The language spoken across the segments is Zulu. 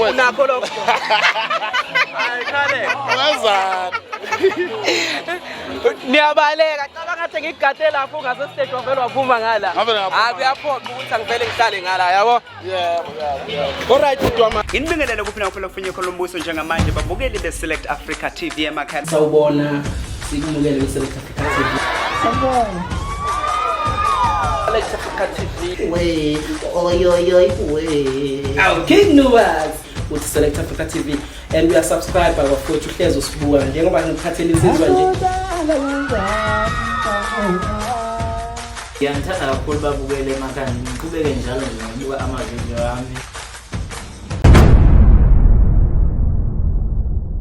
mfowethu. Unakho lokho. Wenzani? Niyabaleka, cabanga ngathi ngigade lapho ungase stage wavele waphuma ngala. Ngavele ngaphuma. Hayi kuyaphoqa ukuthi angivele ngihlale ngala, yabo. Yebo, yebo, yebo. Alright bhuti wami. Nginibingelele kuphi nakuphi lokufinye khona umbuso njengamanje babukeli be-Select Africa TV emakhaya. Sawubona, sikumukele kwi-Select Africa TV. Select Africa TV. We, oy, oy, oy, we. Awu, King Nuwas uthi Select Africa TV and we are subscribe bafowethu uhlezi usibuka njengoba ngikuphathele insizwa nje. Ngiyanithanda kakhulu babukele emakhaya ngiqhubeke njalo nje ngokubuka amavidiyo ami.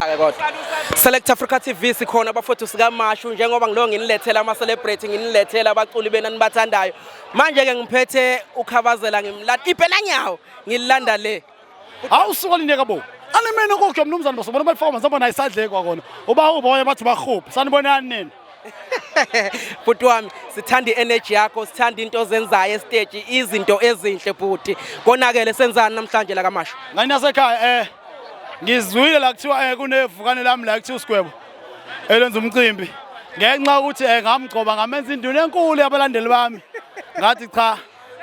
Ake kodwa. Select Africa TV sikhona bafowethu sikaMashu njengoba ngilo nginilethela ama celebrity nginilethela abaculi bena nibathandayo. Manje ke ngiphethe ukhabazela ngimlanda ibhelanyawo ngilanda le. Hawu usuka lineka bo. Alimene kokho mnumzane basobona bayifaka mazamba naye isadle kwakona. Uba uboya bathi bahuphe. Sanibonani nini? Bhuti wami sithanda i-energy yakho sithanda into ozenzayo estage izinto ezinhle bhuti. Konakele senzani namhlanje la kaMashu? Ngani nasekhaya ngizwile la kuthiwa kunevukane lami la kuthiwa uSigwebo elenza umcimbi. Ngenxa ukuthi ngamgcoba ngamenza induna enkulu yabalandeli bami. Ngathi cha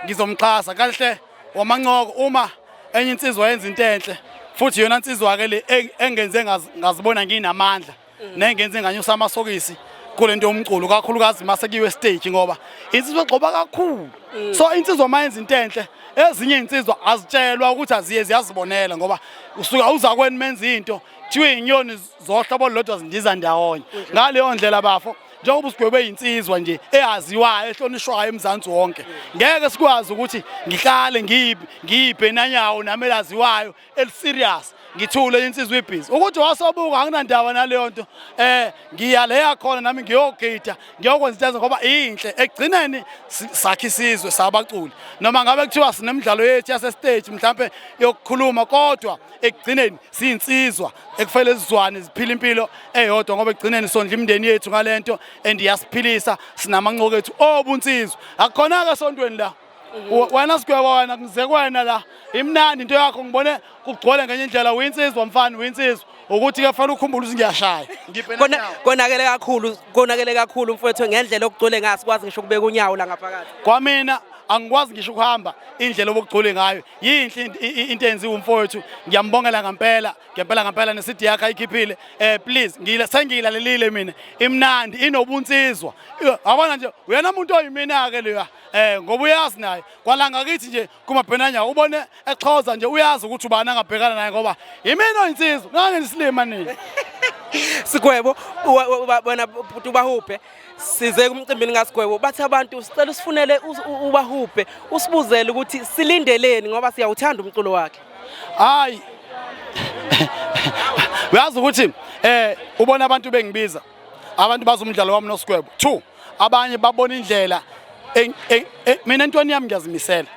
ngizomxhasa kahle wamancoko uma enye insizwa yenza into enhle futhi yona insizwa ke le engenze ngazibona nginamandla nengenze nganyusa amasokisi kule nto yomculo kakhulukazi mase kuyiwe stage ngoba insizwa egcoba kakhulu. So insizwa mayenza into enhle ezinye insizwa azitshelwa ukuthi aziye ziyazibonela ngoba usuka uza kweni menza into kuthiwa inyoni zohlobo olulodwa zindiza ndawonye. Ngaleyo ndlela bafo njengoba uSigwebo eyinsizwa nje eyaziwayo ehlonishwayo eMzansi wonke ngeke sikwazi ukuthi ngihlale ngiyibhe nanyawo nami elaziwayo eliserious ngithule insizwa ibhizi ukuthi wasobuka anginandaba naleyo nto ngiya leya khona nami ngiyogida ngiyokwenza into ngoba inhle ekugcineni sakhe isizwe sabaculi noma ngabe kuthiwa sinemidlalo yethu yase stage mhlambe yokukhuluma kodwa ekugcineni siyinsizwa ekufanele sizwane ziphila impilo eyodwa ngoba ekugcineni sondla imindeni yethu ngalento and iyasiphilisa sinamancoko ethu obunsizwa akukhona ke esontweni la. Wena Sigwebo wena ngize kuwena la imnandi into yakho ngibone kugcwele ngenye indlela uyinsizwa mfana uyinsizwa ukuthi ke fanele ukhumbule ukuthi ngiyashaya Ngibhena unyawo. Konakele kakhulu, konakele kakhulu mfowethu ngendlela okugcwele ngayo sikwazi ngisho ukubeka unyawo la ngaphakathi. Kwamina angikwazi ngisho ukuhamba indlela obugcwele ngayo yinhle into eyenziwa umfowethu ngiyambongela ngempela ngempela ngempela ne-CD yakhe ayikhiphile please ngile sengiyilalelile mina imnandi inobunsizwa yabona nje uyena umuntu oyimina ke leya ngoba uyazi naye kwalanga kithi nje kumabhenanya ubone exhoza nje uyazi ukuthi ubani angabhekana naye ngoba yimina oyinsizwa ngeke ngisilima nini. Sigwebo wena bhuti ubahuphe size kumcimbini kaSigwebo bathi abantu sicela usifunele ubahuphe usibuzele ukuthi silindeleni ngoba siyawuthanda umculo wakhe. Hayi uyazi ukuthi ubona abantu bengibiza abantu bazi umdlalo wami noSigwebo 2 abanye babona indlela mina entweni yami ngiyazimisela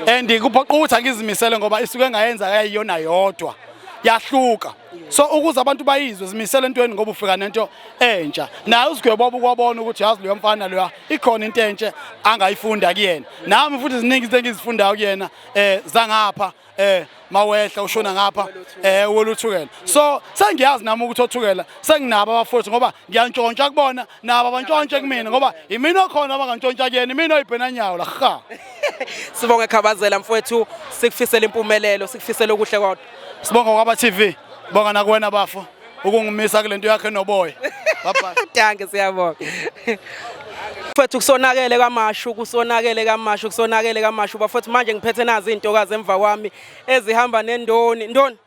and kuphoqa ukuthi angizimisele ngoba isuke ngayenza kayiyona yodwa yahluka so ukuze abantu bayizwe zimisele entweni ngoba ufika nento entsha naye uSigwebo ukwabona ukuthi yazi leyo mfana leya ikhona into entsha angayifunda kuyena nami futhi ziningi izinto engizifundayo kuyena zangapha mawehla ushona ngapha weluthukela so sengiyazi nami ukuthi othukela senginabo abafowethu ngoba ngiyantshontsha kubona nabo abantshontshe kumina ngoba imina okhona abangantshontsha kuyena imina oyibhenanyawo la ha. Sibonge Khabazela mfowethu sikufisela impumelelo sikufisela okuhle kodwa. Sibonga kwaba TV bonga nakuwena bafo ukungimisa kulento yakhe noboya. Bye bye. Danke siyabonga. Mfowethu kusonakele kaMashu kusonakele kaMashu kusonakele kaMashu bafowethu manje ngiphethe nazi izintokazi emva kwami ezihamba nendoni. Ndoni?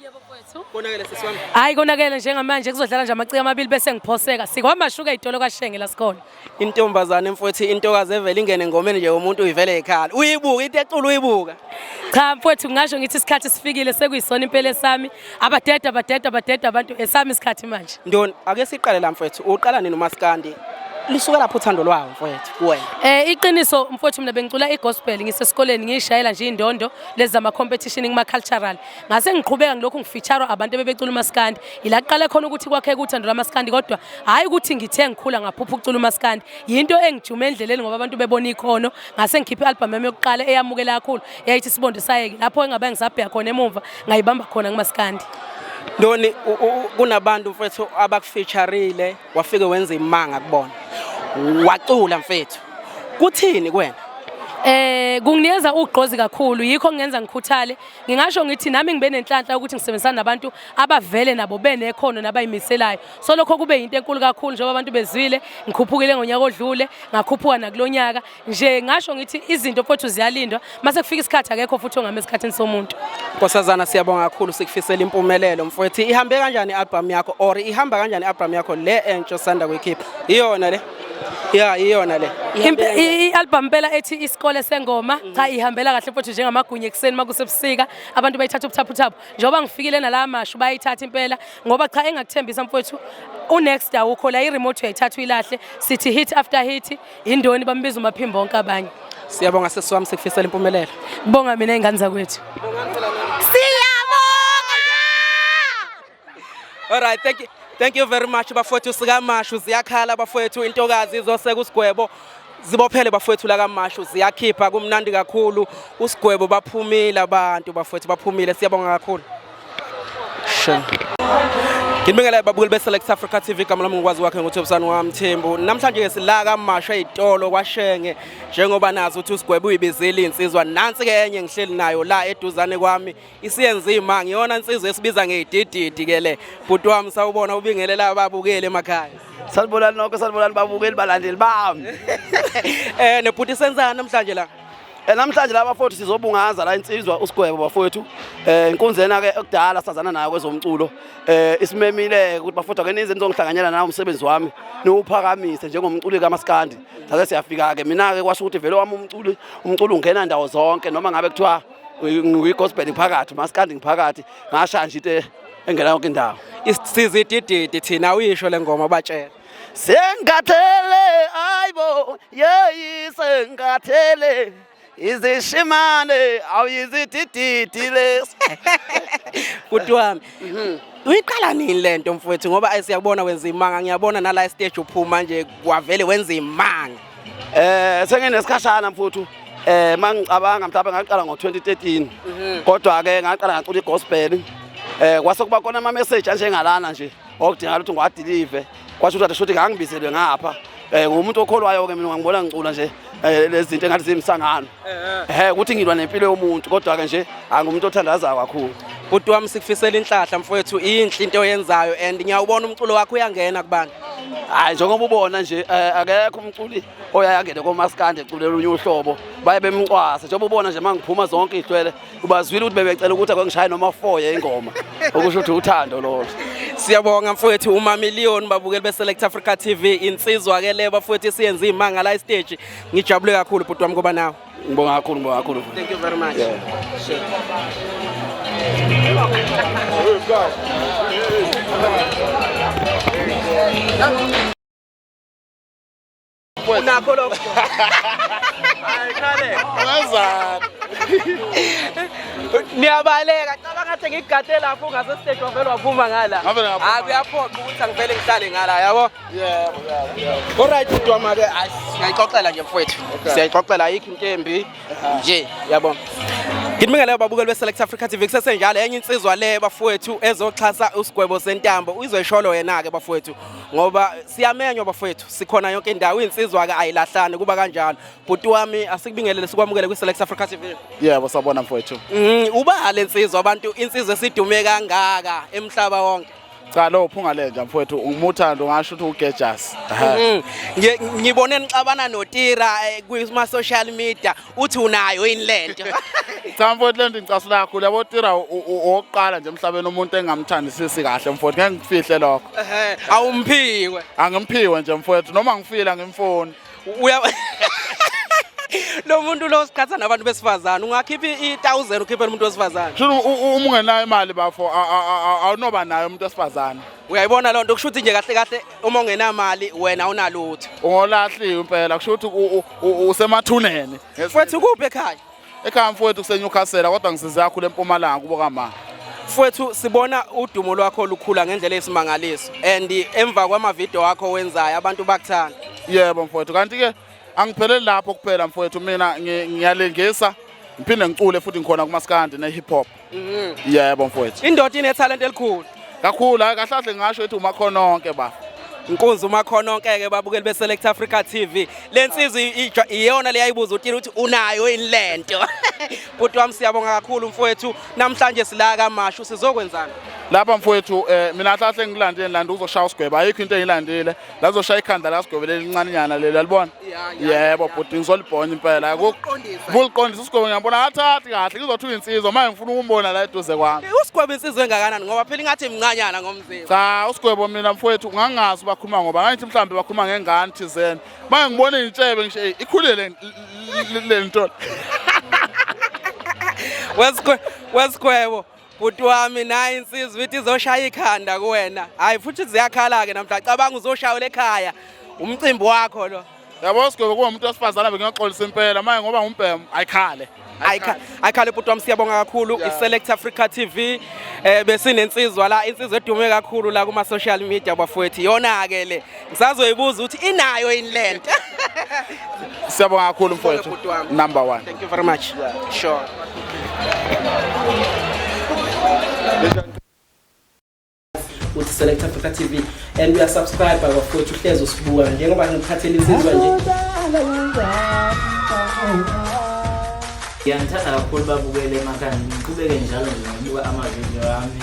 Yebo mfowethu. Konakele sisi wami. Hayi konakele njengamanje kuzodlala nje amaciko amabili bese ngiphoseka. SikwaMashu ke idolo kaShenge la sikhona. Intombazane mfowethu intokazi evele ingene engomeni nje umuntu uyivele ekhala. Uyibuka into ecula uyibuka. Cha mfowethu ngingasho ngithi isikhathi sifikile sekuyisona impela esami. Abadeda abadeda abadeda abantu esami isikhathi manje. Ndoni ake siqale la mfowethu uqala nini umaskandi? Lisuka lapho uthando lwawo mfowethu kuwena. Iqiniso mfowethu, mina bengicula igospel ngisesikoleni, ngiyishayela nje indondo lezi zama competition kuma cultural. Ngase ngiqhubeka ngilokhu ngifeature abantu ebebecula umaskandi. Ila kuqale khona ukuthi kwakheka uthando lwamaskandi, kodwa hayi ukuthi ngithe ngikhula ngaphupha ukucula umaskandi. Yinto engijume endleleni ngoba abantu bebona ikhono. Ngase ngikhipha i-album yami yokuqala eyamukela kakhulu, yayithi Sibondo Sayeke. Lapho engabe ngisabheka khona emumva, ngayibamba khona kumaskandi. Ndoni, kunabantu mfethu abakufeatureile, wafike wenza imanga kubona, wacula mfethu, kuthini kuwena? Kunginikeza ugqozi kakhulu, yikho ngenza ngikhuthale. Ngingasho ngithi nami ngibe nenhlanhla ukuthi ngisebenzisana nabantu abavele nabo benekhono nabayimiselayo. So lokho kube yinto enkulu kakhulu njengoba abantu bezwile ngikhuphukile ngonyaka odlule, ngakhuphuka nakulonyaka. Nje ngasho ngithi izinto mfowethu ziyalindwa, mase kufika isikhathi akekho futhi ongama esikhathini somuntu. Nkosazana, siyabonga kakhulu, sikufisela impumelelo mfowethu. Ihambe kanjani i-album yakho, or ihamba kanjani i-album yakho le entsha osanda kuyikhipha? Iyona le? Ya, iyona le. Ihambe kanjani? I-album impela ethi Isikole Sengoma, cha, ihambela kahle mfowethu, njengamagunya ekuseni makusebusika, abantu bayithatha ubuthaphuthaphu. Njengoba ngifikile nala mashu bayithatha impela, ngoba cha, engakuthembisa mfowethu, unext awukho la, i-remote uyayithatha uyilahle, sithi hit after hit. Indoni bambiza umaphimbo onke abanye. Siyabonga sisi wami, sikufisela impumelelo. Kubonga mina, ingane zakwethu. Siyabonga. All right, thank you. Thank you very much bafowethu sikaMashu, ziyakhala bafowethu, intokazi izoseka uSigwebo. Zibophele bafowethu la kaMashu, ziyakhipha, kumnandi kakhulu. USigwebo baphumile abantu bafowethu, baphumile, siyabonga kakhulu. Sure. Ngibingelele babukeli be-Select Africa TV, igama lami ngikwazi wakhe nguThobisani waMthembu. Namhlanje ke sila kaMashu eyitolo kwaShenge, njengoba nazi ukuthi uSigwebo uyibizile insizwa. Nansi ke enye ngihleli nayo la eduzane kwami, isiyenza imanga, iyona insizwa esibiza ngeyidididi ke le. Bhuti wami sawubona, ubingelela ababukeli emakhaya. Sanibonani nonke, sanibonani babukeli, balandeli bami. Nebhuti, senzani namhlanje la? Namhlanje la bafowethu sizobungaza la insizwa uSigwebo bafowethu. Inkunzena ke ekudala sazana nayo kwezomculo. Isimemile ukuthi bafowethu ake nize nizongihlanganyela nawo umsebenzi wami, niwuphakamise njengomculi kaMaskandi. Sase siyafika ke mina ke, kwasho ukuthi vele wami umculi, umculo ungena ndawo zonke, noma ngabe kuthiwa ngiyi-gospel ngiphakathi, maskandi ngiphakathi, ngashaya nje into engena yonke indawo. Sizidididi thina, uyisho le ngoma batshela. Sengathele ayibo yeyi, sengathele izishimane awuyizidididi lesi. Bhuti wami, uyiqala nini lento mfowethu? Ngoba ayi, siyabona wenza imanga, ngiyabona nala stage uphuma nje kwavele wenza imanga. Senginesikhashana mfuthu, mangicabanga mhlawumbe ngaqala ngo-2013, kodwa ke ngaqala ngacula igospel, kwase kuba khona ama message anjengalana nje okudingakala ukuthi ngiwadeliver, kwasho ukuthi shuthi ngangibizelwe ngapha. Ngumuntu okholwayo ke mina, ngibona ngicula nje lezi zinto engathi ziyimsangano, ukuthi ngilwa nempilo yomuntu, kodwa ke nje angumuntu othandazayo kakhulu. Bhuti wami, sikufisela inhlahla mfowethu, inhle into oyenzayo and ngiyawubona umculo wakho uyangena kubantu. Hayi, njengoba ubona nje, akekho umculi oyaye angene komaskandi eculela olunye uhlobo baye bemcwasa. Njengoba ubona nje, mangiphuma zonke iy'hlwele ubazwile ukuthi bebecela ukuthi ake ngishaye noma 4 ingoma, okusho ukuthi uthando lolo. Siyabonga mfowethu uMamillion, babukeli be-Select Africa TV, insizwa ke le bafowethu isiyenze imanga la stage. Ngijabule kakhulu bhuti wami kuba nawe. Ngibonga kakhulu, ngibonga kakhulu. Thank you very much. Yeah. Sure. Unakho lokho. Wenzani? Niyabaleka, cabanga ngathi ngigade lapho ungase stage, wavele waphuma ngala. Ngavele ngaphuma. Hayi, kuyaphoqa ukuthi angivele ngihlale ngala, yabo. Yebo. Alright bhuti wami ke, hayi, siyayixoxela nje mfowethu. Siyayixoxela, ayikho into embi nje, yabo. Ngibingelele babukeli be-Select Africa TV, kusesenjalo enye insizwa le bafowethu ezoxhasa uSigwebo Sentambo, uzoyisholo yena ke bafowethu, ngoba siyamenywa bafowethu, sikhona yonke indawo, insizwa ke ayilahlani, kuba kanjalo. Bhuti wami, asikubingelele, sikwamukele kwi-Select Africa TV. Yebo, sabona mfowethu. Uba le nsizwa abantu, insizwa esidume kangaka emhlaba wonke. Cha, lo uphunga lenja mfowethu, umuthando ngasho ukuthi ugejas. Ngibone nixabana noTira kuma social media, uthi unayo yini lento? Cha mfowethu, lento ingicasula kakhulu. Yabo, Tira owokuqala nje emhlabeni umuntu engamthandisisi kahle mfowethu, ngeke ngifihle lokho. Ehhe, awumphiwe. Angimphiwe nje mfowethu, noma ngifile angimfuni. Uya Lo muntu lo siqhatha nabantu besifazane, ungakhipha i-1000 ukhiphele umuntu wesifazane. Shuthi uma ungenayo imali bafo, awunoba nayo umuntu wesifazane. Uyayibona loo nto, kusho ukuthi nje kahle kahle uma ungenamali wena awunalutho. Ungolahliwe impela, kusho ukuthi usemathuneni. Mfowethu, kuphi ekhaya? Ekhaya mfowethu kuseNewcastle, kodwa ngisize kakhulu eMpumalanga kubo kama. Mfowethu, sibona udumo lwakho lukhula ngendlela eyisimangaliso and emva kwamavidiyo wakho wenzayo abantu bakuthanda. Yebo mfowethu, kanti-ke angipheleli lapho kuphela mfowethu, mina ngiyalingisa ngiphinde ngicule futhi, ngikhona kumaskandi ne-hip hop. Yebo mfowethu. Indoda inethalente elikhulu. Kakhulu, hayi kahle kahle ngingasho ukuthi umakhono onke ba. Inkunzi umakhono onke-ke, babukeli be-Select Africa TV. Le nsizwa iyona leyayibuza utini ukuthi unayo yini lento. Bhuti wami, siyabonga kakhulu mfowethu. Namhlanje sila kaMashu, sizokwenzani? Lapha mfowethu, mina kahle kahle ngilandile ngilande uzoshaya usigwebo, ayikho into engiyilandile. La zoshaya ikhanda la sigwebo leli lincane leli, alibona? Ya. Yebo bhuti, ngizolibhonya impela. Ukuqondisa. Kuliqondisa usigwebo, ngiyabona ngathathi kahle ngizothi uyinsizwa manje, ngifuna ukumbona la eduze kwami. Usigwebo insizwa engakanani, ngoba phela ingathi mncanyana ngomzimba. Cha, usigwebo mina mfowethu ngangazi bakhuluma, ngoba ngangithi mhlawumbe bakhuluma ngengane thizeni. Manje ngibona intshebe ngisho, "Ey, ikhulile le nto." Wesigwebo bhuti wami, nayi insizwa ithi izoshaya ikhanda kuwena. Hayi futhi ziyakhala-ke namhla, cabanga uzoshayela ekhaya, umcimbi wakho lo. Yabo sigwebo kuwumuntu wesifazane bengiyoxolisa impela, manje ngoba ngumbhemu ayikhale. Ayikhale bhuti wami, siyabonga kakhulu. I-Select Africa TV, besinensizwa la, insizwa edume kakhulu la kuma social media bafowethu. Iyona ke le ngisazoyibuza ukuthi inayo yini lento. Siyabonga kakhulu mfowethu. Bhuti wami. Number 1. Thank you very much. Sure. Uthi Select Africa TV and uyasubscribe bafowethu, uhlezi usibuka njengoba ngikuphathela insizwa nje. Ngiyanithanda kakhulu babukele emakhaya, ngiqhubeke njalo nje nokubuka amavidiyo ami.